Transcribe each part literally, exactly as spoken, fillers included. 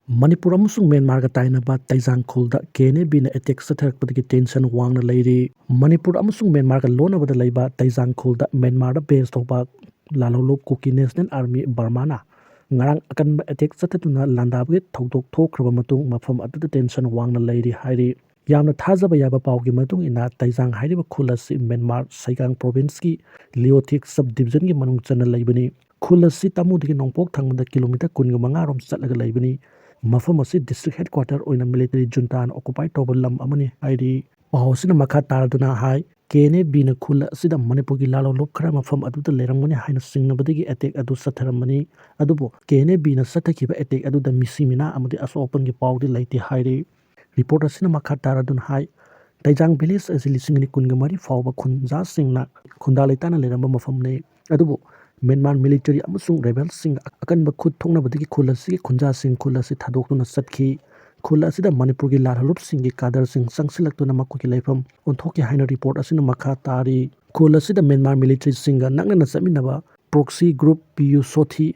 ꯃꯅꯤꯄꯨꯔ ꯑꯃꯁꯨꯡ ꯃ꯭ꯌꯥꯟꯃꯥꯔꯒ ꯇꯥꯏꯅꯕ ꯇꯩꯖꯥꯡ ꯈꯨꯜꯗ ꯀꯦ ꯑꯦꯟ ꯑꯦ ꯕꯤꯅ ꯑꯦꯇꯦꯛ ꯆꯠꯊꯔꯛꯄꯗꯒꯤ ꯇꯦꯟꯁꯟ ꯋꯥꯡꯅ ꯂꯩꯔꯤ꯫ ꯃꯅꯤꯄꯨꯔ ꯑꯃꯁꯨꯡ ꯃ꯭ꯌꯥꯟꯃꯥꯔꯒ ꯂꯣꯟꯅꯕꯗ ꯂꯩꯕ ꯇꯩꯖꯥꯡ ꯈꯨꯜꯗ ꯃ꯭ꯌꯥꯟꯃꯥꯔꯗ ꯕꯦꯁ ꯇꯧꯕ ꯂꯥꯂꯣꯂꯨꯞ ꯀꯨꯀꯤ ꯅꯦꯁꯅꯦꯜ ꯑꯥꯔꯃꯤ ꯕꯔꯃꯥꯅ ꯉꯔꯥꯡ ꯑꯀꯟꯕ ꯑꯦꯇꯦꯛ ꯆꯠꯊꯗꯨꯅ ꯂꯥꯟꯗꯥꯕꯒꯤ ꯊꯧꯗꯣꯛ ꯊꯣꯛꯈ꯭ꯔꯕ ꯃꯇꯨꯡ ꯃꯐꯝ ꯑꯗꯨꯗ ꯇꯦꯟꯁꯟ ꯋꯥꯡꯅ ꯂꯩꯔꯤ ꯍꯥꯏꯔꯤ꯫ ꯌꯥꯝꯅ ꯊꯥꯖꯕ ꯌꯥꯕ ꯄꯥꯎꯒꯤ ꯃꯇꯨꯡ ꯏꯟꯅ ꯇꯩꯖꯥꯡ ꯍꯥꯏꯔꯤꯕ ꯈꯨꯜ ꯑꯁꯤ ꯃ꯭ꯌꯥꯟꯃꯥꯔ ꯁꯩꯒꯥꯡ ꯄ꯭ꯔꯣꯚꯤꯟꯁꯀꯤ ꯂꯤꯑꯣꯊꯤꯛ ꯁꯕ ꯗꯤꯕꯤꯖꯟꯒꯤ ꯃꯅꯨꯡ ꯆꯟꯅ ꯂꯩꯕꯅꯤ꯫ ꯈꯨꯜ ꯑꯁꯤ ꯇꯥꯃꯨꯗꯒꯤ ꯅꯣꯡꯄꯣꯛ ꯊꯪꯕꯗ ꯀꯤꯂꯣꯃꯤꯇꯔ ꯀꯨꯟꯒ ꯃꯉꯥ ꯔꯣꯝ ꯆꯠꯂꯒ ꯂꯩꯕꯅꯤ꯫ ꯃꯐꯝ ꯑꯁꯤ ꯗꯤꯁꯇ꯭ꯔꯤꯛ ꯍꯦꯗꯀ꯭ꯋꯥꯇꯔ ꯑꯣꯏꯅ ꯃꯤꯂꯤꯇꯔꯤ ꯖꯨꯟꯇꯥꯅ ꯑꯣꯀꯨꯄꯥꯏ ꯇꯧꯕ ꯂꯝ ꯑꯃꯅꯤ ꯍꯥꯏꯔꯤ꯫ ꯄꯥꯎ ꯑꯁꯤꯅ ꯃꯈꯥ ꯇꯥꯔꯗꯨꯅ ꯍꯥꯏ, ꯀꯦ ꯑꯦꯟ ꯑꯦ ꯕꯤꯅ ꯈꯨꯜ ꯑꯁꯤꯗ ꯃꯅꯤꯄꯨꯔꯒꯤ ꯂꯥꯂꯣꯂꯨꯞ ꯈꯔ ꯃꯐꯝ ꯑꯗꯨꯗ ꯂꯩꯔꯝꯒꯅꯤ ꯍꯥꯏꯅ ꯆꯤꯡꯅꯕꯗꯒꯤ ꯑꯦꯇꯦꯛ ꯑꯗꯨ ꯆꯠꯊꯔꯝꯕꯅꯤ꯫ ꯑꯗꯨꯕꯨ ꯀꯦ ꯑꯦꯟ ꯑꯦ ꯕꯤꯅ ꯆꯠꯊꯈꯤꯕ ꯑꯦꯇꯦꯛ ꯑꯗꯨꯗ ꯃꯤꯁꯤ ꯃꯤꯅꯥ ꯑꯃꯗꯤ ꯑꯁꯣꯛ ꯑꯄꯟꯒꯤ ꯄꯥꯎꯗꯤ ꯂꯩꯇꯦ ꯍꯥꯏꯔꯤ꯫ ꯔꯤꯄꯣꯔꯠ ꯑꯁꯤꯅ ꯃꯈꯥ ꯇꯥꯔꯗꯨꯅ ꯍꯥꯏ, ꯇꯩꯖꯥꯡ ꯚꯤꯂꯦꯖ ꯑꯁꯤ ꯂꯤꯁꯤꯡ ꯑꯅꯤ ꯀꯨꯟꯒ ꯃꯔꯤ ꯐꯥꯎꯕ ꯈꯨꯟꯖꯥꯁꯤꯡꯅ ꯈꯨꯟꯗꯥ ꯂꯩꯇꯥꯅ ꯂꯩꯔꯝꯕ ꯃꯐꯝꯅꯤ꯫ ꯑꯗꯨꯕꯨ ꯃ꯭ꯌꯥꯟꯃꯥꯔ ꯃꯤꯂꯤꯇꯔꯤ ꯑꯃꯁꯨꯡ ꯔꯦꯕꯦꯜꯁꯤꯡꯒ ꯑꯀꯟꯕ ꯈꯨꯠ ꯊꯣꯛꯅꯕꯗꯒꯤ ꯈꯨꯜ ꯑꯁꯤꯒꯤ ꯈꯨꯟꯖꯥꯁꯤꯡ ꯈꯨꯜ ꯑꯁꯤ ꯊꯥꯗꯣꯛꯇꯨꯅ ꯆꯠꯈꯤ꯫ ꯈꯨꯜ ꯑꯁꯤꯗ ꯃꯅꯤꯄꯨꯔꯒꯤ ꯂꯥꯜꯍꯧꯂꯨꯞꯁꯤꯡꯒꯤ ꯀꯥꯗꯔꯁꯤꯡ ꯆꯪꯁꯤꯜꯂꯛꯇꯨꯅ ꯃꯈꯣꯏꯒꯤ ꯂꯩꯐꯝ ꯑꯣꯟꯊꯣꯛꯈꯤ ꯍꯥꯏꯅ ꯔꯤꯄꯣꯔꯠ ꯑꯁꯤꯅ ꯃꯈꯥ ꯇꯥꯔꯤ꯫ ꯈꯨꯜ ꯑꯁꯤꯗ ꯃ꯭ꯌꯥꯟꯃꯥꯔ ꯃꯤꯂꯤꯇꯔꯤꯁꯤꯡꯒ ꯅꯛꯅꯅ ꯆꯠꯃꯤꯟꯅꯕ ꯄ꯭ꯔꯣꯛꯁꯤ ꯒ꯭ꯔꯨꯞ ꯄꯤ ꯌꯨ ꯁꯣꯊꯤ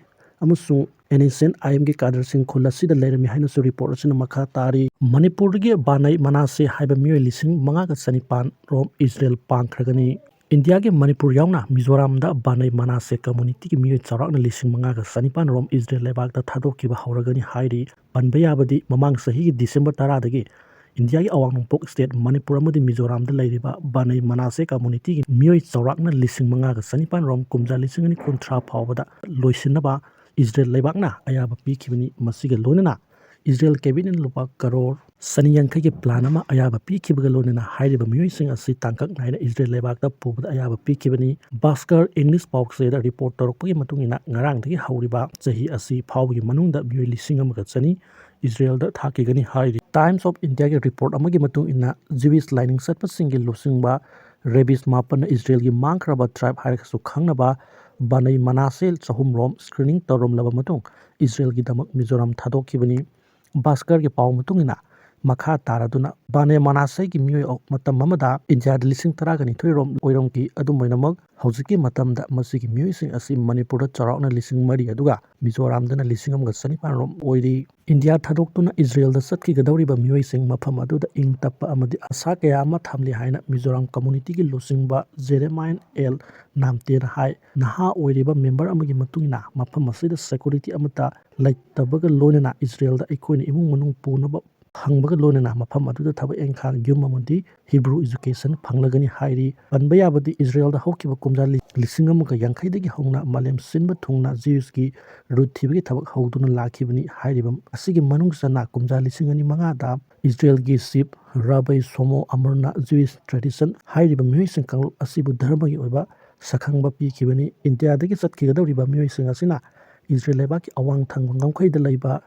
ꯑꯃꯁꯨꯡ ꯑꯦꯟ ꯑꯦꯁ ꯑꯦꯟ ꯑꯥꯏ ꯑꯦꯝꯒꯤ ꯀꯥꯗꯔꯁꯤꯡ ꯈꯨꯜ ꯑꯁꯤꯗ ꯂꯩꯔꯝꯃꯤ ꯍꯥꯏꯅꯁꯨ ꯔꯤꯄꯣꯔꯠ ꯑꯁꯤꯅ ꯃꯈꯥ ꯇꯥꯔꯤ꯫ ꯃꯅꯤꯄꯨꯔꯗꯒꯤ ꯕꯥꯅꯩ ꯃꯅꯥꯁꯦ ꯍꯥꯏꯕ ꯃꯤꯑꯣꯏ ꯂꯤꯁꯤꯡ ꯃꯉꯥꯒ ꯆꯅꯤꯄꯥꯟ ꯔꯣꯝ ꯏꯖꯔꯦꯜ ꯄꯥꯡꯈ꯭ꯔꯒꯅꯤ꯫ ꯏꯟꯗꯤꯌꯥꯒꯤ ꯃꯅꯤꯄꯨꯔ ꯌꯥꯎꯅ ꯃꯤꯖꯣꯔꯥꯝꯗ ꯕꯥꯅꯩ ꯃꯅꯥꯁꯦ ꯀꯝꯃꯨꯅꯤꯇꯤꯒꯤ ꯃꯤꯑꯣꯏ ꯆꯥꯎꯔꯥꯛꯅ ꯂꯤꯁꯤꯡ ꯃꯉꯥꯒ ꯆꯅꯤꯄꯥꯟ ꯔꯣꯝ ꯏꯖꯔꯦꯜ ꯂꯩꯕꯥꯛꯇ ꯊꯥꯗꯣꯛꯈꯤꯕ ꯍꯧꯔꯒꯅꯤ ꯍꯥꯏꯔꯤ꯫ ꯄꯟꯕ ꯌꯥꯕꯗꯤ ꯃꯃꯥꯡ ꯆꯍꯤꯒꯤ ꯗꯤꯁꯦꯝꯕꯔ ꯇꯔꯥꯗꯒꯤ ꯏꯟꯗꯤꯌꯥꯒꯤ ꯑꯋꯥꯡ ꯅꯣꯡꯄꯣꯛ ꯁ꯭ꯇꯦꯠ ꯃꯅꯤꯄꯨꯔ ꯑꯃꯗꯤ ꯃꯤꯖꯣꯔꯥꯝꯗ ꯂꯩꯔꯤꯕ ꯕꯥꯅꯩ ꯃꯅꯥꯁꯦ ꯀꯝꯃꯨꯅꯤꯇꯤꯒꯤ ꯃꯤꯑꯣꯏ ꯆꯥꯎꯔꯥꯛꯅ ꯂꯤꯁꯤꯡ ꯃꯉꯥꯒ ꯆꯅꯤꯄꯥꯟ ꯔꯣꯝ ꯀꯨꯝꯖꯥ ꯂꯤꯁꯤꯡ ꯑꯅꯤ ꯀꯨꯟꯊ꯭ꯔꯥ ꯐꯥꯎꯕꯗ ꯂꯣꯏꯁꯤꯟꯅꯕ ꯏꯖꯔꯦꯜ ꯂꯩꯕꯥꯛꯅ ꯑꯌꯥꯕ ꯄꯤꯈꯤꯕꯅꯤ꯫ ꯃꯁꯤꯒ ꯂꯣꯏꯅꯅ ꯏꯖꯔꯦꯜ ꯀꯦꯕꯤꯅꯦꯠꯅ ꯂꯨꯄꯥ ꯀꯔꯣꯔ ꯆꯅꯤ ꯌꯥꯡꯈꯩꯒꯤ ꯄ꯭ꯂꯥꯟ ꯑꯃ ꯑꯌꯥꯕ ꯄꯤꯈꯤꯕꯒ ꯂꯣꯏꯅꯅ ꯍꯥꯏꯔꯤꯕ ꯃꯤꯑꯣꯏꯁꯤꯡ ꯑꯁꯤ ꯇꯥꯡꯀꯛ ꯅꯥꯏꯅ ꯏꯖꯔꯦꯜ ꯂꯩꯕꯥꯛꯇ ꯄꯨꯕꯗ ꯑꯌꯥꯕ ꯄꯤꯈꯤꯕꯅꯤ꯫ ꯚꯥꯁꯀꯔ ꯏꯪꯂꯤꯁ ꯄꯥꯎꯆꯦꯗ ꯔꯤꯄꯣꯔꯠ ꯇꯧꯔꯛꯄꯒꯤ ꯃꯇꯨꯡ ꯏꯟꯅ ꯉꯔꯥꯡꯗꯒꯤ ꯍꯧꯔꯤꯕ ꯆꯍꯤ ꯑꯁꯤ ꯐꯥꯎꯕꯒꯤ ꯃꯅꯨꯡꯗ ꯃꯤꯑꯣꯏ ꯂꯤꯁꯤꯡ ꯑꯃꯒ ꯆꯅꯤ ꯏꯖꯔꯦꯜꯗ ꯊꯥꯈꯤꯒꯅꯤ ꯍꯥꯏꯔꯤ꯫ ꯇꯥꯏꯝꯁ ꯑꯣꯐ ꯏꯟꯗꯤꯌꯥꯒꯤ ꯔꯤꯄꯣꯔꯠ ꯑꯃꯒꯤ ꯃꯇꯨꯡ ꯏꯟꯅ ꯖ꯭ꯌꯨꯏꯁ ꯂꯥꯏꯅꯤꯡ ꯆꯠꯄꯁꯤꯡꯒꯤ ꯂꯨꯆꯤꯡꯕ ꯔꯦꯕꯤꯁ ꯃꯥꯄꯟꯅ ꯏꯖꯔꯦꯜꯒꯤ ꯃꯥꯡꯈ꯭ꯔꯕ ꯇ꯭ꯔꯥꯏꯕ ꯍꯥꯏꯔꯒꯁꯨ ꯈꯪꯅꯕ ꯕꯥꯅꯩ ꯃꯅꯥꯁꯦ ꯆꯍꯨꯝ ꯔꯣꯝ ꯁ꯭ꯀ꯭ꯔꯤꯅꯤꯡ ꯇꯧꯔꯝꯂꯕ ꯃꯇꯨꯡ ꯏꯖꯔꯦꯜꯒꯤꯗꯃꯛ ꯃꯤꯖꯣꯔꯥꯝ ꯊꯥꯗꯣꯛꯈꯤꯕꯅꯤ꯫ ꯚꯥꯁꯀꯔꯒꯤ ꯄꯥꯎ ꯃꯇꯨꯡ ꯏꯟꯅ ꯃꯈꯥ ꯇꯥꯔꯗꯨꯅ ꯕꯥꯅꯦ ꯃꯅꯥꯁꯩꯒꯤ ꯃꯤꯑꯣꯏ ꯃꯇꯝ ꯑꯃꯗ ꯏꯟꯗꯤꯌꯥꯗ ꯂꯤꯁꯤꯡ ꯇꯔꯥꯒ ꯅꯤꯊꯣꯏ ꯔꯣꯝ ꯑꯣꯏꯔꯝꯈꯤ꯫ ꯑꯗꯨꯝ ꯑꯣꯏꯅꯃꯛ, ꯍꯧꯖꯤꯛꯀꯤ ꯃꯇꯝꯗ ꯃꯁꯤꯒꯤ ꯃꯤꯑꯣꯏꯁꯤꯡ ꯑꯁꯤ ꯃꯅꯤꯄꯨꯔꯗ ꯆꯥꯎꯔꯥꯛꯅ ꯂꯤꯁꯤꯡ ꯃꯔꯤ, ꯑꯗꯨꯒ ꯃꯤꯖꯣꯔꯥꯝꯗꯅ ꯂꯤꯁꯤꯡ ꯑꯃꯒ ꯆꯅꯤꯄꯥꯟ ꯔꯣꯝ ꯑꯣꯏꯔꯤ꯫ ꯏꯟꯗꯤꯌꯥ ꯊꯥꯗꯣꯛꯇꯨꯅ ꯏꯖꯔꯦꯜꯗ ꯆꯠꯈꯤꯒꯗꯧꯔꯤꯕ ꯃꯤꯑꯣꯏꯁꯤꯡ ꯃꯐꯝ ꯑꯗꯨꯗ ꯏꯪ ꯇꯞꯄ ꯑꯃꯗꯤ ꯑꯁꯥ ꯀꯌꯥ ꯑꯃ ꯊꯝꯂꯤ ꯍꯥꯏꯅ ꯃꯤꯖꯣꯔꯥꯝ ꯀꯝꯃꯨꯅꯤꯇꯤꯒꯤ ꯂꯨꯆꯤꯡꯕ ꯖꯦꯔꯦꯃꯥꯏꯟ ꯑꯦꯜ ꯅꯥꯝꯇꯦꯅ ꯍꯥꯏ꯫ ꯅꯍꯥ ꯑꯣꯏꯔꯤꯕ ꯃꯦꯝꯕꯔ ꯑꯃꯒꯤ ꯃꯇꯨꯡ ꯏꯟꯅ, ꯃꯐꯝ ꯑꯁꯤꯗ ꯁꯦꯀ꯭ꯌꯨꯔꯤꯇꯤ ꯑꯃꯠꯇ ꯂꯩꯇꯕꯒ ꯂꯣꯏꯅꯅ ꯏꯖꯔꯦꯜꯗ ꯑꯩꯈꯣꯏꯅ ꯏꯃꯨꯡ ꯃꯅꯨꯡ ꯄꯨꯅꯕ ꯐꯪꯕꯒ ꯂꯣꯏꯅꯅ ꯃꯐꯝ ꯑꯗꯨꯗ ꯊꯕꯛ ꯏꯪꯈꯥꯡ, ꯌꯨꯝ ꯑꯃꯗꯤ ꯍꯤꯕ꯭ꯔꯨ ꯏꯖꯨꯀꯦꯁꯟ ꯐꯪꯂꯒꯅꯤ ꯍꯥꯏꯔꯤ꯫ ꯄꯟꯕ ꯌꯥꯕꯗꯤ, ꯏꯖꯔꯦꯜꯗ ꯍꯧꯈꯤꯕ ꯀꯨꯝꯖꯥ ꯂꯤ-, ꯂꯤꯁꯤꯡ ꯑꯃꯒ ꯌꯥꯡꯈꯩꯗꯒꯤ ꯍꯧꯅ ꯃꯥꯂꯦꯝ ꯁꯤꯟꯕ ꯊꯨꯡꯅ ꯖꯤꯎꯁꯀꯤ ꯔꯨꯠ ꯊꯤꯕꯒꯤ ꯊꯕꯛ ꯍꯧꯗꯨꯅ ꯂꯥꯛꯈꯤꯕꯅꯤ꯫ ꯍꯥꯏꯔꯤꯕ ꯑꯁꯤꯒꯤ ꯃꯅꯨꯡ ꯆꯟꯅ ꯀꯨꯝꯖꯥ ꯂꯤꯁꯤꯡ ꯑꯅꯤ ꯃꯉꯥꯗ ꯏꯖꯔꯦꯜꯒꯤ ꯆꯤꯐ ꯔꯥꯕꯩ ꯁꯣꯃꯣ ꯑꯃꯔꯅ ꯖ꯭ꯌꯨꯏꯁ ꯇ꯭ꯔꯦꯗꯤꯁꯟ ꯍꯥꯏꯔꯤꯕ ꯃꯤꯑꯣꯏꯁꯤꯡ ꯀꯥꯡꯂꯨꯞ ꯑꯁꯤꯕꯨ ꯙꯔꯃꯒꯤ ꯑꯣꯏꯕ ꯁꯛꯈꯪꯕ ꯄꯤꯈꯤꯕꯅꯤ꯫ ꯏꯟꯗꯤꯌꯥꯗꯒꯤ ꯆꯠꯈꯤꯒꯗꯧꯔꯤꯕ ꯃꯤꯑꯣꯏꯁꯤꯡ ꯑꯁꯤꯅ ꯏꯖꯔꯦꯜ ꯂꯩꯕꯥꯛꯀꯤ ꯑꯋꯥꯡ ꯊꯪꯕ ꯉꯝꯈꯩꯗ ꯂꯩꯕ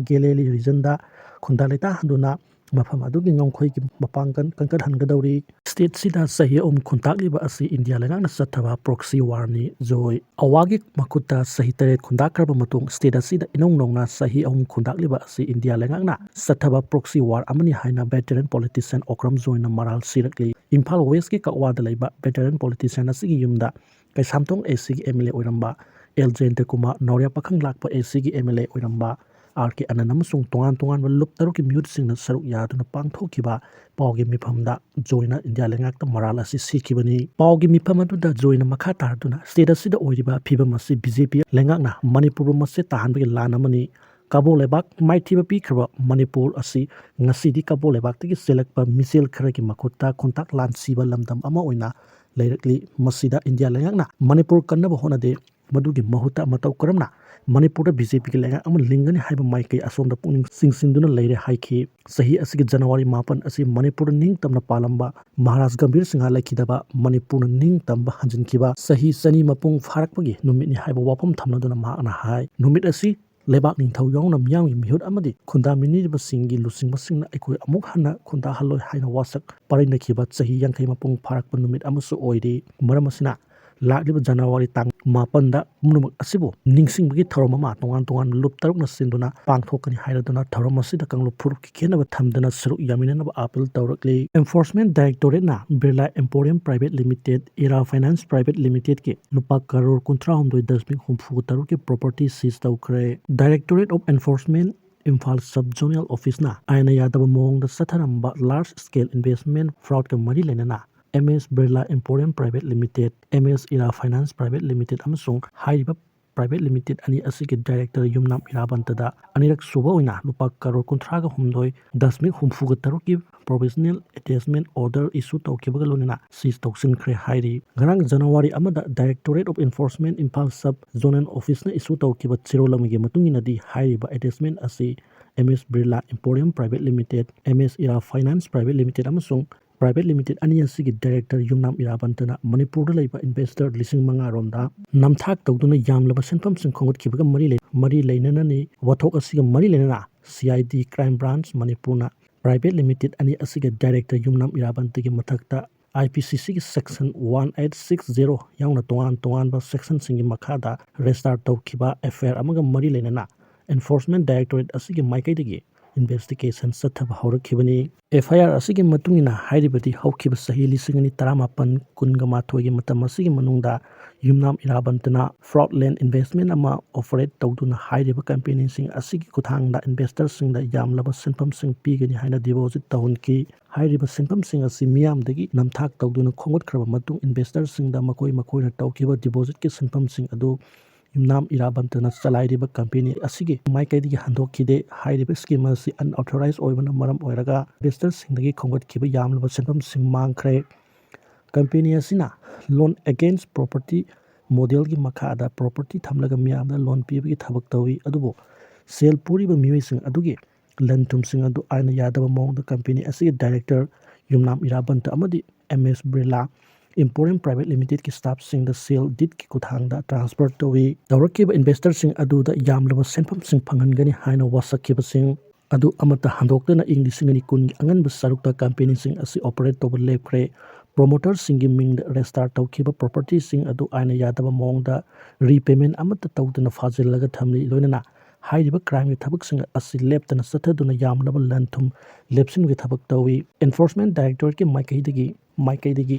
ꯒꯦꯂꯦꯂꯤ ꯔꯤꯖꯟꯗ ꯈꯨꯟꯗꯥ ꯂꯩꯇꯥꯍꯟꯗꯨꯅ ꯃꯐꯝ ꯑꯗꯨꯒꯤ ꯉꯝꯈꯩꯒꯤ ꯃꯄꯥꯡꯒꯜ ꯀꯟꯈꯠꯍꯟꯒꯗꯧꯔꯤ꯫ ꯁ꯭ꯇꯦꯠꯁꯤꯗ ꯆꯍꯤ ꯑꯍꯨꯝ ꯈꯨꯟꯇꯥꯛꯂꯤꯕ ꯑꯁꯤ ꯏꯟꯗꯤꯌꯥ ꯂꯩꯉꯥꯛꯅ ꯆꯠꯊꯕ ꯄ꯭ꯔꯣꯛꯁꯤ ꯋꯥꯔꯅꯤ꯫ ꯖꯣꯏ ꯑꯋꯥꯒꯤ ꯃꯈꯨꯠꯇ ꯆꯍꯤ ꯇꯔꯦꯠ ꯈꯨꯟꯇꯥꯛꯈ꯭ꯔꯕ ꯃꯇꯨꯡ, ꯁ꯭ꯇꯦꯠ ꯑꯁꯤꯗ ꯏꯅꯧ ꯅꯧꯅ ꯆꯍꯤ ꯑꯍꯨꯝ ꯈꯨꯟꯇꯥꯛꯂꯤꯕ ꯑꯁꯤ ꯏꯟꯗꯤꯌꯥ ꯂꯩꯉꯥꯛꯅ ꯆꯠꯊꯕ ꯄ꯭ꯔꯣꯛꯁꯤ ꯋꯥꯔ ꯑꯃꯅꯤ ꯍꯥꯏꯅ ꯚꯦꯇꯔꯟ ꯄꯣꯂꯤꯇꯤꯁꯤꯌꯟ ꯑꯣꯀ꯭ꯔꯝ ꯖꯣꯏꯅ ꯃꯔꯥꯜ ꯁꯤꯔꯛꯂꯤ꯫ ꯏꯝꯐꯥꯜ ꯋꯦꯁꯀꯤ ꯀꯛꯋꯥꯗ ꯂꯩꯕ ꯚꯦꯇꯔꯟ ꯄꯣꯂꯤꯇꯤꯁꯤꯌꯟ ꯑꯁꯤꯒꯤ ꯌꯨꯝꯗ ꯀꯩꯁꯥꯝꯊꯣꯡ ꯑꯦ ꯁꯤꯒꯤ ꯑꯦꯝ ꯑꯦꯜ ꯑꯦ ꯑꯣꯏꯔꯝꯕ ꯑꯦꯜ ꯖꯌꯟꯇ ꯀꯨꯃꯥꯔ, ꯅꯥꯎꯔꯤꯌꯥ ꯄꯥꯈꯪ ꯂꯥꯛꯄ ꯑꯦ ꯁꯤꯒꯤ ꯑꯦꯝ ꯑꯦꯜ ꯑꯦ ꯑꯣꯏꯔꯝꯕ ꯑꯥꯔ ꯀꯦ ꯑꯅꯟ ꯑꯃꯁꯨꯡ ꯇꯣꯉꯥꯟ ꯇꯣꯉꯥꯟꯕ ꯂꯨꯞ ꯇꯔꯨꯛꯀꯤ ꯃꯤꯍꯨꯠꯁꯤꯡꯅ ꯁꯔꯨꯛ ꯌꯥꯗꯨꯅ ꯄꯥꯡꯊꯣꯛꯈꯤꯕ ꯄꯥꯎꯒꯤ ꯃꯤꯐꯝꯗ ꯖꯣꯏꯅ ꯏꯟꯗꯤꯌꯥ ꯂꯩꯉꯥꯛꯇ ꯃꯔꯥꯜ ꯑꯁꯤ ꯁꯤꯈꯤꯕꯅꯤ꯫ ꯄꯥꯎꯒꯤ ꯃꯤꯐꯝ ꯑꯗꯨꯗ ꯖꯣꯏꯅ ꯃꯈꯥ ꯇꯥꯔꯗꯨꯅ, ꯁ꯭ꯇꯦꯠ ꯑꯁꯤꯗ ꯑꯣꯏꯔꯤꯕ ꯐꯤꯕꯝ ꯑꯁꯤ ꯕꯤ ꯖꯦ ꯄꯤ ꯂꯩꯉꯥꯛꯅ ꯃꯅꯤꯄꯨꯔꯕꯨ ꯃꯆꯦꯠ ꯇꯥꯍꯟꯕꯒꯤ ꯂꯥꯟ ꯑꯃꯅꯤ꯫ ꯀꯕꯣ ꯂꯩꯕꯥꯛ ꯃꯥꯏꯊꯤꯕ ꯄꯤꯈ꯭ꯔꯕ ꯃꯅꯤꯄꯨꯔ ꯑꯁꯤ ꯉꯁꯤꯗꯤ ꯀꯕꯣ ꯂꯩꯕꯥꯛꯇꯒꯤ ꯆꯦꯜꯂꯛꯄ ꯃꯤꯆꯦꯜ ꯈꯔꯒꯤ ꯃꯈꯨꯠꯇ ꯈꯣꯟꯊꯥꯛ ꯂꯥꯟ ꯁꯤꯕ ꯂꯝꯗꯝ ꯑꯃ ꯑꯣꯏꯅ ꯂꯩꯔꯛꯂꯤ꯫ ꯃꯁꯤꯗ ꯏꯟꯗꯤꯌꯥ ꯂꯩꯉꯥꯛꯅ ꯃꯅꯤꯄꯨꯔ ꯀꯟꯅꯕ ꯍꯣꯠꯅꯗꯦ꯫ ꯃꯗꯨꯒꯤ ꯃꯍꯨꯠꯇ ꯃꯇꯧ ꯀꯔꯝꯅ ꯃꯅꯤꯄꯨꯔꯗ ꯕꯤ ꯖꯦ ꯄꯤꯒꯤ ꯂꯩꯉꯥꯛ ꯑꯃ ꯂꯤꯡꯒꯅꯤ ꯍꯥꯏꯕ ꯃꯥꯏꯀꯩ ꯑꯁꯣꯝꯗ ꯄꯨꯛꯅꯤꯡ ꯆꯤꯡꯁꯤꯟꯗꯨꯅ ꯂꯩꯔꯦ ꯍꯥꯏꯈꯤ꯫ ꯆꯍꯤ ꯑꯁꯤꯒꯤ ꯖꯅꯋꯥꯔꯤ ꯃꯥꯄꯟ ꯑꯁꯤ ꯃꯅꯤꯄꯨꯔꯗ ꯅꯤꯡꯇꯝꯅ ꯄꯥꯜꯂꯝꯕ ꯃꯍꯥꯔꯥꯖ ꯒꯝꯚꯤꯔ ꯁꯤꯡꯍ ꯂꯩꯈꯤꯗꯕ, ꯃꯅꯤꯄꯨꯔꯅ ꯅꯤꯡꯇꯝꯕ ꯍꯟꯖꯤꯟꯈꯤꯕ ꯆꯍꯤ ꯆꯅꯤ ꯃꯄꯨꯡ ꯐꯥꯔꯛꯄꯒꯤ ꯅꯨꯃꯤꯠꯅꯤ ꯍꯥꯏꯕ ꯋꯥꯐꯝ ꯊꯝꯂꯗꯨꯅ ꯃꯍꯥꯛꯅ ꯍꯥꯏ, ꯅꯨꯃꯤꯠ ꯑꯁꯤ ꯂꯩꯕꯥꯛ ꯅꯤꯡꯊꯧ ꯌꯥꯎꯅ ꯃꯤꯌꯥꯝꯒꯤ ꯃꯤꯍꯨꯠ ꯑꯃꯗꯤ ꯈꯨꯟꯗꯥꯃꯤꯟꯅꯔꯤꯕꯁꯤꯡꯒꯤ ꯂꯨꯆꯤꯡꯕꯁꯤꯡꯅ ꯑꯩꯈꯣꯏ ꯑꯃꯨꯛ ꯍꯟꯅ ꯈꯨꯟꯗꯥꯍꯜꯂꯣꯏ ꯍꯥꯏꯅ ꯋꯥꯁꯛ ꯄꯔꯩꯅꯈꯤꯕ ꯆꯍꯤ ꯌꯥꯡꯈꯩ ꯃꯄꯨꯡ ꯐꯥꯔꯛꯄ ꯅꯨꯃꯤꯠ ꯑꯃꯁꯨ ꯑꯣꯏꯔꯤ꯫ ꯃꯔꯝ ꯑꯁꯤꯅ, ꯂꯥꯛꯂꯤꯕ ꯖꯅꯋꯥꯔꯤ ꯇꯥꯡ ꯃꯥꯄꯟꯗ ꯄꯨꯝꯅꯃꯛ ꯑꯁꯤꯕꯨ ꯅꯤꯡꯁꯤꯡꯕꯒꯤ ꯊꯧꯔꯝ ꯑꯃ ꯇꯣꯉꯥꯟ ꯇꯣꯉꯥꯟꯕ ꯂꯨꯞ ꯇꯔꯨꯛꯅ ꯁꯤꯟꯗꯨꯅ ꯄꯥꯡꯊꯣꯛꯀꯅꯤ ꯍꯥꯏꯔꯗꯨꯅ ꯊꯧꯔꯝ ꯑꯁꯤꯗ ꯀꯥꯡꯂꯨꯞ ꯐꯨꯔꯨꯞꯀꯤ ꯈꯦꯠꯅꯕ ꯊꯝꯗꯅ ꯁꯔꯨꯛ ꯌꯥꯃꯤꯟꯅꯅꯕ ꯑꯥꯄꯤꯜ ꯇꯧꯔꯛꯂꯤ꯫ Enforcement Directorateꯅ Birla Emporium Private Limited, Era Finance Private Limitedꯀꯤ ꯂꯨꯄꯥ ꯀꯔꯣꯔ ꯀꯨꯟꯊ꯭ꯔꯥ ꯍꯨꯝꯗꯣꯏ ꯗꯁꯃꯤꯛ ꯍꯨꯝꯐꯨ ꯇꯔꯨꯛꯀꯤ property seize ꯇꯧꯈ꯭ꯔꯦ꯫ Directorate of Enforcement Imphal Sub Zonal Officeꯅ ꯑꯥꯏꯟꯅ ꯌꯥꯗꯕ ꯃꯑꯣꯡꯗ ꯆꯠꯊꯔꯝꯕ large scale investment fraudꯀ ꯃꯔꯤ ꯂꯩꯅꯅ M S Birla Emporium Private Limited, M S Era Finance Private Limited ꯑꯃꯁꯨꯡ ꯍꯥꯏꯔꯤꯕ private limited ꯑꯅꯤ ꯑꯁꯤꯒꯤ director ꯌꯨꯝꯅꯥꯝ ꯏꯔꯥꯕꯟꯇꯗ ꯑꯅꯤꯔꯛ ꯁꯨꯕ ꯑꯣꯏꯅ ꯂꯨꯄꯥ ꯀꯔꯣꯔ ꯀꯨꯟꯊ꯭ꯔꯥꯒ ꯍꯨꯝꯗꯣꯏ ꯗꯁꯃꯤꯛ ꯍꯨꯝꯐꯨꯒ ꯇꯔꯨꯛꯀꯤ provisional attachment order issue ꯇꯧꯈꯤꯕꯒ ꯂꯣꯏꯅꯅ seize ꯇꯧꯁꯤꯟꯈ꯭ꯔꯦ ꯍꯥꯏꯔꯤ꯫ ꯉꯔꯥꯡ ꯖꯅꯋꯥꯔꯤ ꯑꯃꯗ Directorate of Enforcement Imphal Sub Zonal Officeꯅ issue ꯇꯧꯈꯤꯕ ꯆꯦꯔꯣꯜ ꯑꯃꯒꯤ ꯃꯇꯨꯡ ꯏꯟꯅꯗꯤ ꯍꯥꯏꯔꯤꯕ attachment ꯑꯁꯤ M S Birla Emporium Private Limited, M S Era Finance Private Limited ꯑꯃꯁꯨꯡ private limited ꯑꯅꯤ ꯑꯁꯤꯒꯤ director ꯌꯨꯝꯅꯥꯝ ꯏꯔꯥꯕꯟꯇꯅ ꯃꯅꯤꯄꯨꯔꯗ ꯂꯩꯕ investor ꯂꯤꯁꯤꯡ ꯃꯉꯥ ꯔꯣꯝꯗ ꯅꯝꯊꯥꯛ ꯇꯧꯗꯨꯅ ꯌꯥꯝꯂꯕ ꯁꯦꯟꯐꯝꯁꯤꯡ ꯈꯣꯝꯒꯠꯈꯤꯕꯒ ꯃꯔꯤ ꯂꯩ-, ꯃꯔꯤ ꯂꯩꯅꯅꯅꯤ꯫ ꯋꯥꯊꯣꯛ ꯑꯁꯤꯒ ꯃꯔꯤ ꯂꯩꯅꯅ C I D Crime Branch ꯃꯅꯤꯄꯨꯔꯅ private limited ꯑꯅꯤ ꯑꯁꯤꯒꯤ director ꯌꯨꯝꯅꯥꯝ ꯏꯔꯥꯕꯟꯇꯒꯤ ꯃꯊꯛꯇ I P C Cꯒꯤ section one eight six zero ꯌꯥꯎꯅ ꯇꯣꯉꯥꯟ ꯇꯣꯉꯥꯟꯕ sectionꯁꯤꯡꯒꯤ ꯃꯈꯥꯗ register ꯇꯧꯈꯤꯕ F I R ꯑꯃꯒ ꯃꯔꯤ ꯂꯩꯅꯅ Enforcement Directorate ꯑꯁꯤꯒꯤ ꯃꯥꯏꯀꯩꯗꯒꯤ investigation ꯆꯠꯊꯕ ꯍꯧꯔꯛꯈꯤꯕꯅꯤ꯫ F I R ꯑꯁꯤꯒꯤ ꯃꯇꯨꯡ ꯏꯟꯅ ꯍꯥꯏꯔꯤꯕꯗꯤ ꯍꯧꯈꯤꯕ ꯆꯍꯤ ꯂꯤꯁꯤꯡ ꯑꯅꯤ ꯇꯔꯥꯃꯥꯄꯟ ꯀꯨꯟꯒ ꯃꯥꯊꯣꯏꯒꯤ ꯃꯇꯝ ꯑꯁꯤꯒꯤ ꯃꯅꯨꯡꯗ ꯌꯨꯝꯅꯥꯝ ꯏꯔꯥꯕꯟꯇꯅ fraudulent investment ꯑꯃ operate ꯇꯧꯗꯨꯅ ꯍꯥꯏꯔꯤꯕ companyꯁꯤꯡ ꯑꯁꯤꯒꯤ ꯈꯨꯠꯊꯥꯡꯗ investorꯁꯤꯡꯗ ꯌꯥꯝꯂꯕ ꯁꯦꯟꯐꯝꯁꯤꯡ ꯄꯤꯒꯅꯤ ꯍꯥꯏꯅ deposit ꯇꯧꯍꯟꯈꯤ꯫ ꯍꯥꯏꯔꯤꯕ ꯁꯦꯟꯐꯝꯁꯤꯡ ꯑꯁꯤ ꯃꯤꯌꯥꯝꯗꯒꯤ ꯅꯝꯊꯥꯛ ꯇꯧꯗꯨꯅ ꯈꯣꯝꯒꯠꯈ꯭ꯔꯕ ꯃꯇꯨꯡ investorꯁꯤꯡꯗ ꯃꯈꯣꯏ ꯃꯈꯣꯏꯅ ꯇꯧꯈꯤꯕ depositꯀꯤ ꯁꯦꯟꯐꯝꯁꯤꯡ ꯑꯗꯨ ꯌꯨꯝꯅꯥꯝ ꯏꯔꯥꯕꯟꯇꯅ ꯆꯂꯥꯏꯔꯤꯕ company ꯑꯁꯤꯒꯤ ꯃꯥꯏꯀꯩꯗꯒꯤ ꯍꯟꯗꯣꯛꯈꯤꯗꯦ꯫ ꯍꯥꯏꯔꯤꯕ scheme ꯑꯁꯤ unauthorized ꯑꯣꯏꯕꯅ ꯃꯔꯝ ꯑꯣꯏꯔꯒ investorꯁꯤꯡꯗꯒꯤ ꯈꯣꯝꯒꯠꯈꯤꯕ ꯌꯥꯝꯂꯕ ꯁꯦꯟꯐꯝꯁꯤꯡ ꯃꯥꯡꯈ꯭ꯔꯦ꯫ Company ꯑꯁꯤꯅ loan against property modelꯒꯤ ꯃꯈꯥꯗ property ꯊꯝꯂꯒ ꯃꯤꯌꯥꯝꯗ loan ꯄꯤꯕꯒꯤ ꯊꯕꯛ ꯇꯧꯏ, ꯑꯗꯨꯕꯨ ꯁꯦꯜ ꯄꯨꯔꯤꯕ ꯃꯤꯑꯣꯏꯁꯤꯡ ꯑꯗꯨꯒꯤ ꯂꯟ ꯊꯨꯝꯁꯤꯡ ꯑꯗꯨ ꯑꯥꯏꯟꯅ ꯌꯥꯗꯕ ꯃꯑꯣꯡꯗ company ꯑꯁꯤꯒꯤ director ꯌꯨꯝꯅꯥꯝ ꯏꯔꯥꯕꯟꯇ ꯑꯃꯗꯤ M S Birla Emporium Private Limitedꯀꯤ staffꯁꯤꯡꯗ ꯁꯦꯜ deedꯀꯤ ꯈꯨꯠꯊꯥꯡꯗ transfer ꯇꯧꯏ꯫ ꯇꯧꯔꯛꯈꯤꯕ investorꯁꯤꯡ ꯑꯗꯨꯗ ꯌꯥꯝꯂꯕ ꯁꯦꯟꯐꯝꯁꯤꯡ ꯐꯪꯍꯟꯒꯅꯤ ꯍꯥꯏꯅ ꯋꯥꯁꯛꯈꯤꯕꯁꯤꯡ ꯑꯗꯨ ꯑꯃꯠꯇ ꯍꯟꯗꯣꯛꯇꯅ ꯏꯪ ꯂꯤꯁꯤꯡ ꯑꯅꯤ ꯀꯨꯟꯒꯤ ꯑꯉꯟꯕ ꯁꯔꯨꯛꯇ companyꯁꯤꯡ ꯑꯁꯤ operate ꯇꯧꯕ ꯂꯦꯞꯈ꯭ꯔꯦ꯫ ꯄ꯭ꯔꯣꯃꯣꯇꯔꯁꯤꯡꯒꯤ ꯃꯤꯡꯗ ꯔꯦꯖꯤꯁꯇꯥꯔ ꯇꯧꯈꯤꯕ ꯄ꯭ꯔꯣꯄꯔꯇꯤꯁꯤꯡ ꯑꯗꯨ ꯑꯥꯏꯟꯅ ꯌꯥꯗꯕ ꯃꯑꯣꯡꯗ ꯔꯤꯄꯦꯃꯦꯟ ꯑꯃꯠꯇ ꯇꯧꯗꯅ ꯐꯥꯖꯤꯜꯂꯒ ꯊꯝꯂꯤ꯫ ꯂꯣꯏꯅꯅ ꯍꯥꯏꯔꯤꯕ ꯀ꯭ꯔꯥꯏꯝꯒꯤ ꯊꯕꯛꯁꯤꯡ ꯑꯁꯤ ꯂꯦꯞꯇꯅ ꯆꯠꯊꯗꯨꯅ ꯌꯥꯝꯂꯕ ꯂꯟ ꯊꯨꯝ ꯂꯦꯞꯁꯤꯟꯕꯒꯤ ꯊꯕꯛ ꯇꯧꯏ꯫ ꯑꯦꯟꯐꯣꯔꯁꯃꯦꯟ ꯗꯥꯏꯔꯦꯛꯇꯣꯔꯦꯠꯀꯤ ꯃꯥꯏꯀꯩꯗꯒꯤ ꯃꯥꯏꯀꯩꯗꯒꯤ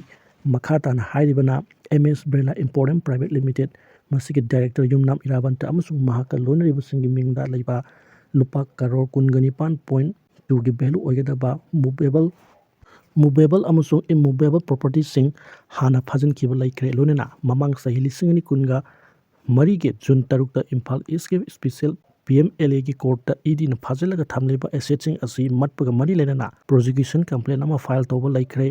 ꯃꯈꯥ ꯇꯥꯅ ꯍꯥꯏꯔꯤꯕꯅ M S Birla emporium private limited, ꯃꯁꯤꯒꯤ ꯗꯥꯏꯔꯦꯛꯇꯔ ꯌꯨꯝꯅꯥꯝ ꯏꯔꯥꯕꯟꯇ ꯑꯃꯁꯨꯡ ꯃꯍꯥꯛꯀ ꯂꯣꯏꯅꯔꯤꯕꯁꯤꯡꯒꯤ ꯃꯤꯡꯗ ꯂꯩꯕ ꯂꯨꯄꯥ ꯀꯔꯣꯔ ꯀꯨꯟꯒ ꯅꯤꯄꯥꯟ ꯄꯣꯏꯟ ꯇꯨꯒꯤ ꯚꯦꯂꯨ ꯑꯣꯏꯒꯗꯕ movable, movable ꯑꯃꯁꯨꯡ immovable ꯄ꯭ꯔꯣꯄꯔꯇꯤꯁꯤꯡ ꯍꯥꯟꯅ ꯐꯥꯖꯤꯟꯈꯤꯕ ꯂꯩꯈ꯭ꯔꯦ꯫ ꯂꯣꯏꯅꯅ ꯃꯃꯥꯡ ꯆꯍꯤ ꯂꯤꯁꯤꯡ ꯑꯅꯤ ꯀꯨꯟꯒ ꯃꯔꯤꯒꯤ ꯖꯨꯟ ꯇꯔꯨꯛꯇ ꯏꯝꯐꯥꯜ ꯏꯁꯀꯤ ꯏꯁꯄꯤꯁꯦꯜ ꯄꯤ ꯑꯦꯝ ꯑꯦꯜ ꯑꯦꯒꯤ ꯀꯣꯔꯠꯇ ꯏ ꯗꯤꯅ ꯐꯥꯖꯤꯜꯂꯒ ꯊꯝꯂꯤꯕ ꯑꯦꯁꯦꯠꯁꯤꯡ ꯑꯁꯤ ꯃꯠꯄꯒ ꯃꯔꯤ ꯂꯩꯅꯅ ꯄ꯭ꯔꯣꯁꯤꯀ꯭ꯌꯨꯁꯟ ꯀꯝꯄ꯭ꯂꯦꯟ ꯑꯃ ꯐꯥꯏꯜ ꯇꯧꯕ ꯂꯩꯈ꯭ꯔꯦ꯫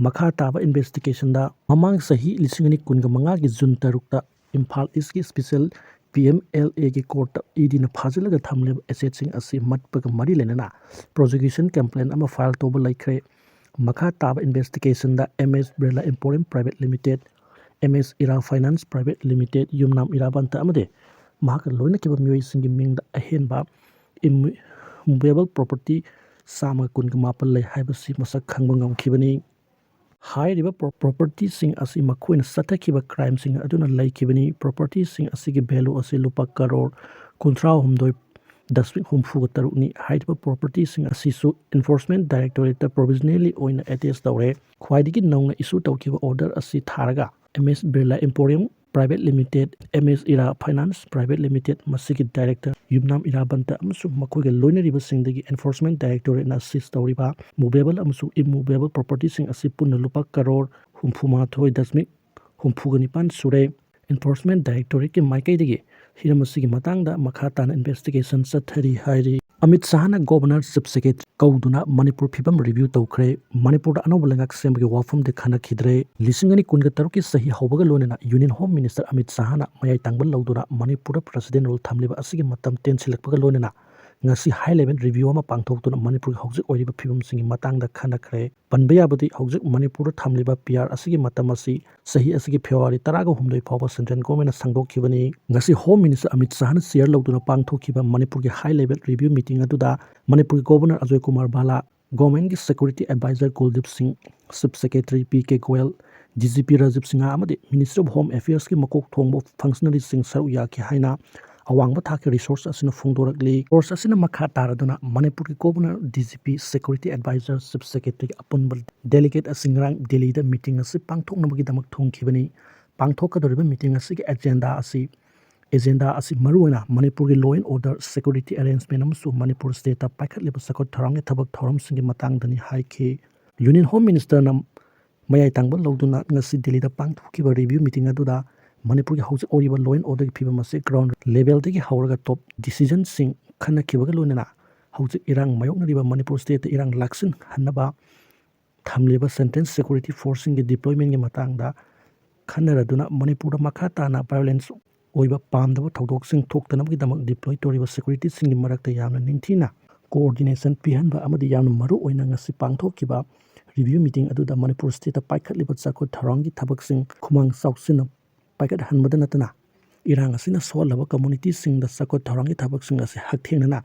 ꯃꯈꯥ ꯇꯥꯕ ꯏꯟꯚꯦꯁꯇꯤꯒꯦꯁꯟꯗ ꯃꯃꯥꯡ ꯆꯍꯤ ꯂꯤꯁꯤꯡ ꯑꯅꯤ ꯀꯨꯟꯒ ꯃꯉꯥꯒꯤ ꯖꯨꯟ ꯇꯔꯨꯛꯇ ꯏꯝꯐꯥꯜ ꯏꯁꯀꯤ ꯏꯁꯄꯤꯁꯦꯜ ꯄꯤ ꯑꯦꯝ ꯑꯦꯜ ꯑꯦꯒꯤ ꯀꯣꯔꯠꯇ ꯏ ꯗꯤꯅ ꯐꯥꯖꯤꯜꯂꯒ ꯊꯝꯂꯤꯕ ꯑꯦꯁꯦꯠꯁꯤꯡ ꯑꯁꯤ ꯃꯠꯄꯒ ꯃꯔꯤ ꯂꯩꯅꯅ ꯄ꯭ꯔꯣꯁꯤꯀ꯭ꯌꯨꯁꯟ ꯀꯝꯄ꯭ꯂꯦꯟ ꯑꯃ ꯐꯥꯏꯜ ꯇꯧꯕ ꯂꯩꯈ꯭ꯔꯦ꯫ ꯃꯈꯥ ꯇꯥꯕ ꯏꯟꯚꯦꯁꯇꯤꯒꯦꯁꯟꯗ M S Birla emporium private limited, M S Era finance private limited, Yumnam Irabanta ꯑꯃꯗꯤ ꯃꯍꯥꯛꯀ ꯂꯣꯏꯅꯈꯤꯕ ꯃꯤꯑꯣꯏꯁꯤꯡꯒꯤ ꯃꯤꯡꯗ ꯑꯍꯦꯟꯕ immovable ꯄ꯭ꯔꯣꯄꯔꯇꯤ ꯆꯥꯝꯃꯒ ꯀꯨꯟꯒ ꯃꯥꯄꯟ ꯂꯩ ꯍꯥꯏꯕꯁꯤ ꯃꯁꯛ ꯈꯪꯕ ꯉꯝꯈꯤꯕꯅꯤ꯫ ꯍꯥꯏꯔꯤꯕ ꯄ꯭ꯔꯣ-, ꯄ꯭ꯔꯣꯄꯔꯇꯤꯁꯤꯡ ꯑꯁꯤ ꯃꯈꯣꯏꯅ ꯆꯠꯊꯈꯤꯕ ꯀ꯭ꯔꯥꯏꯝꯁꯤꯡ ꯑꯗꯨꯅ ꯂꯩꯈꯤꯕꯅꯤ꯫ ꯄ꯭ꯔꯣꯄꯔꯇꯤꯁꯤꯡ ꯑꯁꯤꯒꯤ ꯚꯦꯂꯨ ꯑꯁꯤ ꯂꯨꯄꯥ ꯀꯔꯣꯔ ꯀꯨꯟꯊ꯭ꯔꯥ ꯍꯨꯝꯗꯣꯏ ꯗꯁꯃꯤꯛ ꯍꯨꯝꯐꯨꯒ ꯇꯔꯨꯛꯅꯤ꯫ ꯍꯥꯏꯔꯤꯕ ꯄ꯭ꯔꯣꯄꯔꯇꯤꯁꯤꯡ ꯑꯁꯤꯁꯨ ꯏꯟꯐꯣꯔꯁꯃꯦꯟ ꯗꯥꯏꯔꯦꯛꯇꯣꯔꯦꯠꯇ ꯄ꯭ꯔꯣꯚꯤꯖꯅꯦꯜꯂꯤ ꯑꯣꯏꯅ ꯑꯦꯇꯦꯁ ꯇꯧꯔꯦ꯫ ꯈ꯭ꯋꯥꯏꯗꯒꯤ ꯅꯧꯅ ꯏꯁꯨ ꯇꯧꯈꯤꯕ ꯑꯣꯔꯗꯔ ꯑꯁꯤ ꯊꯥꯔꯒ M S Birla emporium private limited, M S Era finance private limited, ꯃꯁꯤꯒꯤ ꯗꯥꯏꯔꯦꯛꯇꯔ ꯌꯨꯝꯅꯥꯝ ꯏꯔꯥꯕꯟꯇ ꯑꯃꯁꯨꯡ ꯃꯈꯣꯏꯒ ꯂꯣꯏꯅꯔꯤꯕꯁꯤꯡꯗꯒꯤ ꯏꯟꯐꯣꯔꯁꯃꯦꯟ ꯗꯥꯏꯔꯦꯛꯇꯣꯔꯦꯠꯅ ꯁꯤꯖ ꯇꯧꯔꯤꯕ movable ꯑꯃꯁꯨꯡ immovable ꯄ꯭ꯔꯣꯄꯔꯇꯤꯁꯤꯡ ꯑꯁꯤ ꯄꯨꯟꯅ ꯂꯨꯄꯥ ꯀꯔꯣꯔ ꯍꯨꯝꯐꯨ ꯃꯥꯊꯣꯏ ꯗꯁꯃꯤꯛ ꯍꯨꯝꯐꯨꯒ ꯅꯤꯄꯥꯟ ꯁꯨꯔꯦ꯫ ꯏꯟꯐꯣꯔꯁꯃꯦꯟ ꯗꯥꯏꯔꯦꯛꯇꯣꯔꯦꯠꯀꯤ ꯃꯥꯏꯀꯩꯗꯒꯤ ꯍꯤꯔꯝ ꯑꯁꯤꯒꯤ ꯃꯇꯥꯡꯗ ꯃꯈꯥ ꯇꯥꯅ ꯏꯟꯚꯦꯁꯇꯤꯒꯦꯁꯟ ꯆꯠꯊꯔꯤ ꯍꯥꯏꯔꯤ꯫ ꯑꯃꯤꯠ ꯁꯥꯍꯅ ꯒꯣꯚꯔꯅꯔ ꯆꯤꯐ ꯁꯦꯀ꯭ꯔꯦꯇꯔꯤ ꯀꯧꯗꯨꯅ ꯃꯅꯤꯄꯨꯔ ꯐꯤꯕꯝ ꯔꯤꯚ꯭ꯌꯨ ꯇꯧꯈ꯭ꯔꯦ꯫ ꯃꯅꯤꯄꯨꯔꯗ ꯑꯅꯧꯕ ꯂꯩꯉꯥꯛ ꯁꯦꯝꯕꯒꯤ ꯋꯥꯐꯝꯗꯤ ꯈꯟꯅꯈꯤꯗ꯭ꯔꯦ꯫ ꯂꯤꯁꯤꯡ ꯑꯅꯤ ꯀꯨꯟꯒ ꯇꯔꯨꯛꯀꯤ ꯆꯍꯤ ꯍꯧꯕꯒ ꯂꯣꯏꯅꯅ ꯌꯨꯅꯤꯌꯟ ꯍꯣꯝ ꯃꯤꯅꯤꯁꯇꯔ ꯑꯃꯤꯠ ꯁꯥꯍꯅ ꯃꯌꯥꯏ ꯇꯥꯡꯕ ꯂꯧꯗꯨꯅ ꯃꯅꯤꯄꯨꯔꯗ ꯄ꯭ꯔꯦꯁꯤꯗꯦꯟ ꯔꯨꯜ ꯊꯝꯂꯤꯕ ꯑꯁꯤꯒꯤ ꯃꯇꯝ ꯇꯦꯟꯁꯤꯜꯂꯛꯄꯒ ꯂꯣꯏꯅꯅ ꯉꯁꯤ ꯍꯥꯏ ꯂꯦꯚꯦꯜ ꯔꯤꯚ꯭ꯌꯨ ꯑꯃ ꯄꯥꯡꯊꯣꯛꯇꯨꯅ ꯃꯅꯤꯄꯨꯔꯒꯤ ꯍꯧꯖꯤꯛ ꯑꯣꯏꯔꯤꯕ ꯐꯤꯕꯝꯁꯤꯡꯒꯤ ꯃꯇꯥꯡꯗ ꯈꯟꯅꯈ꯭ꯔꯦ꯫ ꯄꯟꯕ ꯌꯥꯕꯗꯤ ꯍꯧꯖꯤꯛ ꯃꯅꯤꯄꯨꯔꯗ ꯊꯝꯂꯤꯕ ꯄꯤ ꯑꯥꯔ ꯑꯁꯤꯒꯤ ꯃꯇꯝ ꯑꯁꯤ ꯆꯍꯤ ꯑꯁꯤꯒꯤ ꯐꯦꯕ꯭ꯔꯨꯋꯥꯔꯤ ꯇꯔꯥꯒ ꯍꯨꯝꯗꯣꯏ ꯐꯥꯎꯕ ꯁꯦꯟꯇ꯭ꯔꯦꯜ ꯒꯣꯔꯃꯦꯟꯅ ꯁꯥꯡꯗꯣꯛꯈꯤꯕꯅꯤ꯫ ꯉꯁꯤ ꯍꯣꯝ ꯃꯤꯅꯤꯁꯇꯔ ꯑꯃꯤꯠ ꯁꯥꯍꯅ ꯆꯤꯌꯔ ꯂꯧꯗꯨꯅ ꯄꯥꯡꯊꯣꯛꯈꯤꯕ ꯃꯅꯤꯄꯨꯔꯒꯤ ꯍꯥꯏ ꯂꯦꯚꯦꯜ ꯔꯤꯚ꯭ꯌꯨ ꯃꯤꯇꯤꯡ ꯑꯗꯨꯗ ꯃꯅꯤꯄꯨꯔꯒꯤ ꯒꯣꯚꯔꯅꯔ ꯑꯖꯣꯏ ꯀꯨꯃꯥꯔ ꯚꯥꯂꯥ, ꯒꯣꯔꯃꯦꯟꯒꯤ security adviser Kuldip Singh, chief secretary P K Goyal, D G P Rajiv Singh ꯑꯃꯗꯤ ꯃꯤꯅꯤꯁꯇ꯭ꯔꯤ ꯑꯣꯐ ꯍꯣꯝ ꯑꯦꯐꯤꯌꯔꯁꯀꯤ ꯃꯀꯣꯛ ꯊꯣꯡꯕ ꯐꯪꯁꯅꯔꯤꯁꯤꯡ ꯁꯔꯨꯛ ꯌꯥꯈꯤ ꯍꯥꯏꯅ ꯑꯋꯥꯡꯕ ꯊꯥꯛꯀꯤ ꯔꯤꯁꯣꯔꯁ ꯑꯁꯤꯅ ꯐꯣꯡꯗꯣꯔꯛꯂꯤ꯫ ꯔꯤꯁꯣꯔꯁ ꯑꯁꯤꯅ ꯃꯈꯥ ꯇꯥꯔꯗꯨꯅ ꯃꯅꯤꯄꯨꯔꯒꯤ governor, D G P, security adviser, chief ꯁꯦꯀ꯭ꯔꯦꯇꯔꯤꯒꯤ ꯑꯄꯨꯟꯕ ꯗꯦꯂꯤꯒꯦꯠ ꯑꯁꯤ ꯉꯔꯥꯡ ꯗꯤꯜꯂꯤꯗ ꯃꯤꯇꯤꯡ ꯑꯁꯤ ꯄꯥꯡꯊꯣꯛꯅꯕꯒꯤꯗꯃꯛ ꯊꯨꯡꯈꯤꯕꯅꯤ꯫ ꯄꯥꯡꯊꯣꯛꯀꯗꯧꯔꯤꯕ ꯃꯤꯇꯤꯡ ꯑꯁꯤꯒꯤ ꯑꯦꯖꯦꯟꯗꯥ ꯑꯁꯤ ꯑꯦꯖꯦꯟꯗꯥ ꯑꯁꯤ ꯃꯔꯨꯑꯣꯏꯅ ꯃꯅꯤꯄꯨꯔꯒꯤ law and order, security arrangement ꯑꯃꯁꯨꯡ ꯃꯅꯤꯄꯨꯔ state ꯄꯥꯏꯈꯠꯂꯤꯕ ꯆꯥꯎꯈꯠ ꯊꯧꯔꯥꯡꯒꯤ ꯊꯕꯛ ꯊꯧꯔꯝꯁꯤꯡꯒꯤ ꯃꯇꯥꯡꯗꯅꯤ ꯍꯥꯏꯈꯤ꯫ ꯌꯨꯅꯤꯌꯟ ꯍꯣꯝ ꯃꯤꯅꯤꯁꯇꯔꯅ ꯃꯌꯥꯏ ꯊꯪꯕ ꯂꯧꯗꯨꯅ ꯉꯁꯤ ꯗꯤꯜꯂꯤꯗ ꯄꯥꯡꯊꯣꯛꯈꯤꯕ ꯔꯤꯚꯤꯌꯨ ꯃꯤꯇꯤꯡ ꯑꯗꯨꯗ ꯃꯅꯤꯄꯨꯔꯒꯤ ꯍꯧꯖꯤꯛ ꯑꯣꯏꯔꯤꯕ law and orderꯒꯤ ꯐꯤꯕꯝ ꯑꯁꯤ ground levelꯗꯒꯤ ꯍꯧꯔꯒ top decisionꯁꯤꯡ ꯈꯟꯅꯈꯤꯕꯒ ꯂꯣꯏꯅꯅ ꯍꯧꯖꯤꯛ ꯏꯔꯥꯡ ꯃꯥꯌꯣꯛꯅꯔꯤꯕ ꯃꯅꯤꯄꯨꯔ stateꯇ ꯏꯔꯥꯡ ꯂꯥꯛꯁꯤꯟꯍꯟꯅꯕ ꯊꯝꯂꯤꯕ central security forceꯁꯤꯡꯒꯤ deploymentꯀꯤ ꯃꯇꯥꯡꯗ ꯈꯟꯅꯔꯗꯨꯅ ꯃꯅꯤꯄꯨꯔꯗ ꯃꯈꯥ ꯇꯥꯅ violence ꯑꯣꯏꯕ ꯄꯥꯝꯗꯕ ꯊꯧꯗꯣꯛꯁꯤꯡ ꯊꯣꯛꯇꯅꯕꯒꯤꯗꯃꯛ deploy ꯇꯧꯔꯤꯕ securityꯁꯤꯡꯒꯤ ꯃꯔꯛꯇ ꯌꯥꯝꯅ ꯅꯤꯡꯊꯤꯅ coordination ꯄꯤꯍꯟꯕ ꯑꯃꯗꯤ ꯌꯥꯝꯅ ꯃꯔꯨ ꯑꯣꯏꯅ ꯉꯁꯤ ꯄꯥꯡꯊꯣꯛꯈꯤꯕ ꯔꯤꯚꯤꯌꯨ ꯃꯤꯇꯤꯡ ꯑꯗꯨꯗ ꯃꯅꯤꯄꯨꯔ stateꯇ ꯄꯥꯏꯈꯠꯂꯤꯕ ꯆꯥꯎꯈꯠ ꯊꯧꯔꯥꯡꯒꯤ ꯊꯕꯛꯁꯤꯡ ꯈꯨꯃꯥꯡ ꯆꯥꯎꯁꯤꯟꯅ ꯄꯥꯏꯈꯠꯍꯟꯕꯗ ꯅꯠꯇꯅ ꯏꯔꯥꯡ ꯑꯁꯤꯅ ꯁꯣꯛꯍꯜꯂꯕ communityꯁꯤꯡꯗ ꯆꯥꯎꯈꯠ ꯊꯧꯔꯥꯡꯒꯤ ꯊꯕꯛꯁꯤꯡ ꯑꯁꯤ ꯍꯛꯊꯦꯡꯅꯅ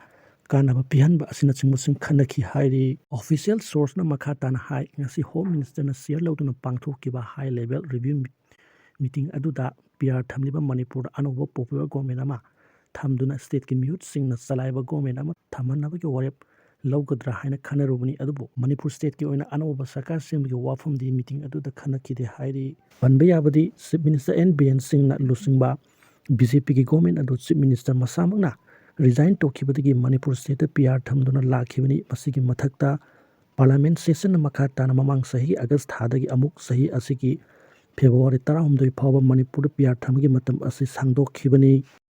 ꯀꯥꯟꯅꯕ ꯄꯤꯍꯟꯕ ꯑꯁꯤꯅꯆꯤꯡꯕꯁꯤꯡ ꯈꯟꯅꯈꯤ ꯍꯥꯏꯔꯤ꯫ Official sourceꯅ ꯃꯈꯥ ꯇꯥꯅ ꯍꯥꯏ, ꯉꯁꯤ ꯍꯣꯝ ꯃꯤꯅꯤꯁꯇꯔꯅ chair ꯂꯧꯗꯨꯅ ꯄꯥꯡꯊꯣꯛꯈꯤꯕ high level review meeting ꯑꯗꯨꯗ PR ꯊꯝꯂꯤꯕ ꯃꯅꯤꯄꯨꯔꯗ ꯑꯅꯧꯕ popular government ꯑꯃ ꯊꯝꯗꯨꯅ stateꯀꯤ ꯃꯤꯍꯨꯠꯁꯤꯡꯅ ꯆꯂꯥꯏꯕ government ꯑꯃ ꯊꯝꯍꯟꯅꯕꯒꯤ ꯋꯥꯔꯦꯞ ꯂꯧꯒꯗ꯭ꯔꯥ ꯍꯥꯏꯅ ꯈꯟꯅꯔꯨꯕꯅꯤ, ꯑꯗꯨꯕꯨ ꯃꯅꯤꯄꯨꯔ stateꯀꯤ ꯑꯣꯏꯅ ꯑꯅꯧꯕ ꯁꯔꯀꯥꯔ ꯁꯦꯝꯕꯒꯤ ꯋꯥꯐꯝꯗꯤ meeting ꯑꯗꯨꯗ ꯈꯟꯅꯈꯤꯗꯦ ꯍꯥꯏꯔꯤ꯫ ꯄꯟꯕ ꯌꯥꯕꯗꯤ, Chief Minister N ꯕꯤꯔꯦꯟ ꯁꯤꯡꯅ ꯂꯨꯆꯤꯡꯕ BJPꯒꯤ government ꯑꯗꯨ Chief Minister ꯃꯁꯥꯃꯛꯅ resign ꯇꯧꯈꯤꯕꯗꯒꯤ Manipur stateꯇ PR ꯊꯝꯗꯨꯅ ꯂꯥꯛꯈꯤꯕꯅꯤ꯫ ꯃꯁꯤꯒꯤ ꯃꯊꯛꯇ parliament sessionꯅ ꯃꯈꯥ ꯇꯥꯅ ꯃꯃꯥꯡ ꯆꯍꯤꯒꯤ August ꯊꯥꯗꯒꯤ ꯑꯃꯨꯛ ꯆꯍꯤ ꯑꯁꯤꯒꯤ February ꯇꯔꯥꯍꯨꯝꯗꯣꯏ ꯐꯥꯎꯕ ꯃꯅꯤꯄꯨꯔꯗ PR ꯊꯝꯕꯒꯤ ꯃꯇꯝ ꯑꯁꯤ ꯁꯥꯡꯗꯣꯛꯈꯤꯕꯅꯤ꯫